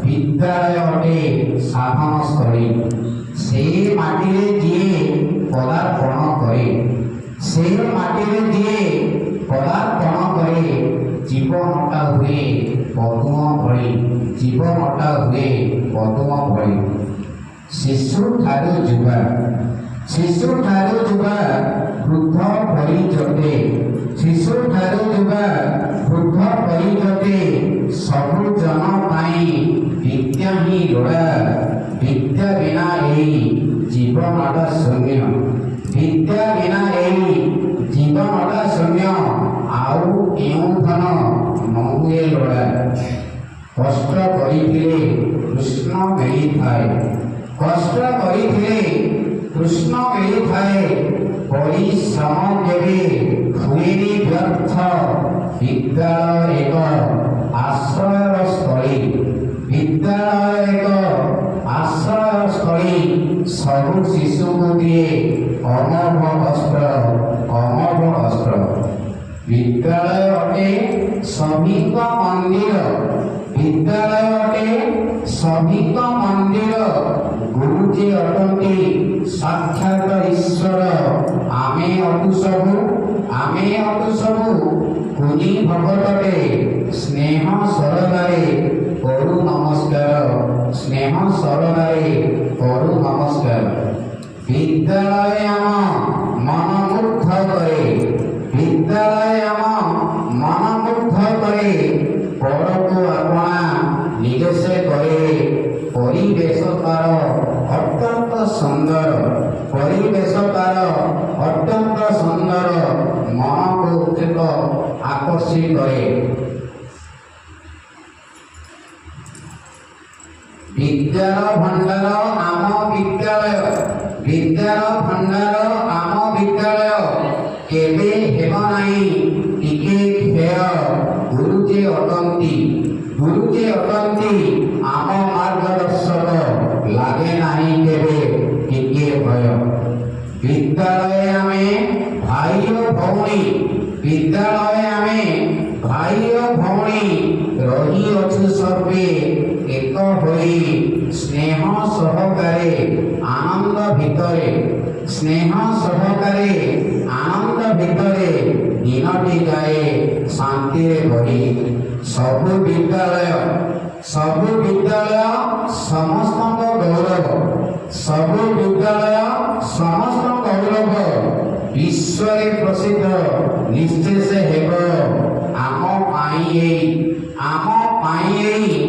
ବିଦ୍ୟାଳୟ ଅଟେ ସାଧନସ୍ଥଳୀ। ସେ ମାଟିରେ ଯିଏ ପଦାର୍ପଣ କରେ, ସେ ମାଟିରେ ଯିଏ ପଦାର୍ପଣ କରେ, ଜୀବନଟା ହୁଏ ପଦ୍ମ ଭଳି, ଜୀବନଟା ହୁଏ ପଦ୍ମ ଭଳି। ଶିଶୁଠାରୁ ଯୁବା, ଶିଶୁଠାରୁ ଯୁବା ବୃଦ୍ଧ ପରିଯତେ, ଶିଶୁଠାରୁ ଯୁବା ବୃଦ୍ଧ ପରିଯତେ, ସବୁ ଜନ ପାଇଁ ବିଦ୍ୟା ହିଁ ଲୋଡ଼ା। ବିଦ୍ୟା ବିନା ଏଇ ଜୀବନଟା ଶୂନ୍ୟ, ବିଦ୍ୟା ବିନା ଏଇ ଜୀବନଟା ଶୂନ୍ୟ, ଆଉ କେଉଁ ଧନ ନ ହୁଏ ଲୋଡ଼ା। କଷ୍ଟ କରିଥିଲେ କୃଷ୍ଣ ମିଳିଥାଏ, କଷ୍ଟ କରିଥିଲେ କୃଷ୍ଣ ମିଳିଥାଏ, ପରିଶ୍ରମ କେବେ ହୁଏନି ବ୍ୟର୍ଥ। ବିଦ୍ୟାଳୟ ଏକ ଆଶ୍ରୟର ସ୍ଥଳୀ, ବିଦ୍ୟାଳୟ ଏକ ଆଶ୍ରୟସ୍ଥଳୀ, ସବୁ ଶିଶୁକୁ ଦିଏ ଅମୋଘ ଅସ୍ତ୍ର, ଅମୋଘ ଅସ୍ତ୍ର। ବିଦ୍ୟାଳୟ ଅଟେ ସଭିଙ୍କ ମନ୍ଦିର, ବିଦ୍ୟାଳୟ ଅଟେ ସଭିଙ୍କ ମନ୍ଦିର, ଗୁରୁଜୀ ଅଟନ୍ତି ସାକ୍ଷାତ ଈଶ୍ୱର। ଆମେ ଅଟୁ ସବୁ, ଆମେ ଅଟୁ ସବୁ କୁନି ଭକତରେ, ସ୍ନେହ ସରଦାରେ କରୁ ନମସ୍କାର, ସ୍ନେହ ସରଦାରେ କରୁ ନମସ୍କାର। ବିଦ୍ୟାଳୟ ଆମ ମନମୁଗ୍ଧ କରେ, ବିଦ୍ୟାଳୟ ଆମ ମନମୁଗ୍ଧ କରେ, ପରକୁ ଆପଣା ନିଜେ ସେ କରେ। ପରିବେଶ ତାର ଅତ୍ୟନ୍ତ ସୁନ୍ଦର, ପରିବେଶ ତାର ଅତ୍ୟନ୍ତ ସୁନ୍ଦର, ମନକୁ ଏକ ଆକର୍ଷି କରେ। ବିଦ୍ୟାର ଭଣ୍ଡାର ଆମ ବିଦ୍ୟାଳୟ, ବିଦ୍ୟାର ଭଣ୍ଡାର ଆମ ବିଦ୍ୟାଳୟ, କେବେ ହେବ ନାହିଁ ଟିକେ କ୍ଷୟ। ଗୁରୁଜୀ ଅଟନ୍ତି, ଗୁରୁଜୀ ଅଟନ୍ତି ଆମ ମାର୍ଗଦର୍ଶକ, ଲାଗେ ନାହିଁ କେବେ ଟିକେ ଭୟ। ବିଦ୍ୟାଳୟ ଆମେ ଭାଇ ଓ ଭଉଣୀ, ବିଦ୍ୟାଳୟ ଆମେ ଭାଇ ଓ ଭଉଣୀ, ରହିଅଛୁ ସର୍ବେ ଏକ ହୋଇ, ସ୍ନେହ ସହକାରେ ଆନନ୍ଦ ଭିତରେ, ସ୍ନେହ ସହକାରେ ଆନନ୍ଦ ଭିତରେ, ଦିନଟି ଯାଏ ଶାନ୍ତିରେ ବହି। ସବୁ ବିଦ୍ୟାଳୟ, ସବୁ ବିଦ୍ୟାଳୟ ସମସ୍ତଙ୍କ ଗୌରବ, ସବୁ ବିଦ୍ୟାଳୟ ସମସ୍ତଙ୍କ ଗୌରବ, ବିଶ୍ୱରେ ପ୍ରସିଦ୍ଧ ନିଶ୍ଚୟ ସେ ହେବ। ଆମ ପାଇଁ ଏଇ, ଆମ ପାଇଁ ଏଇ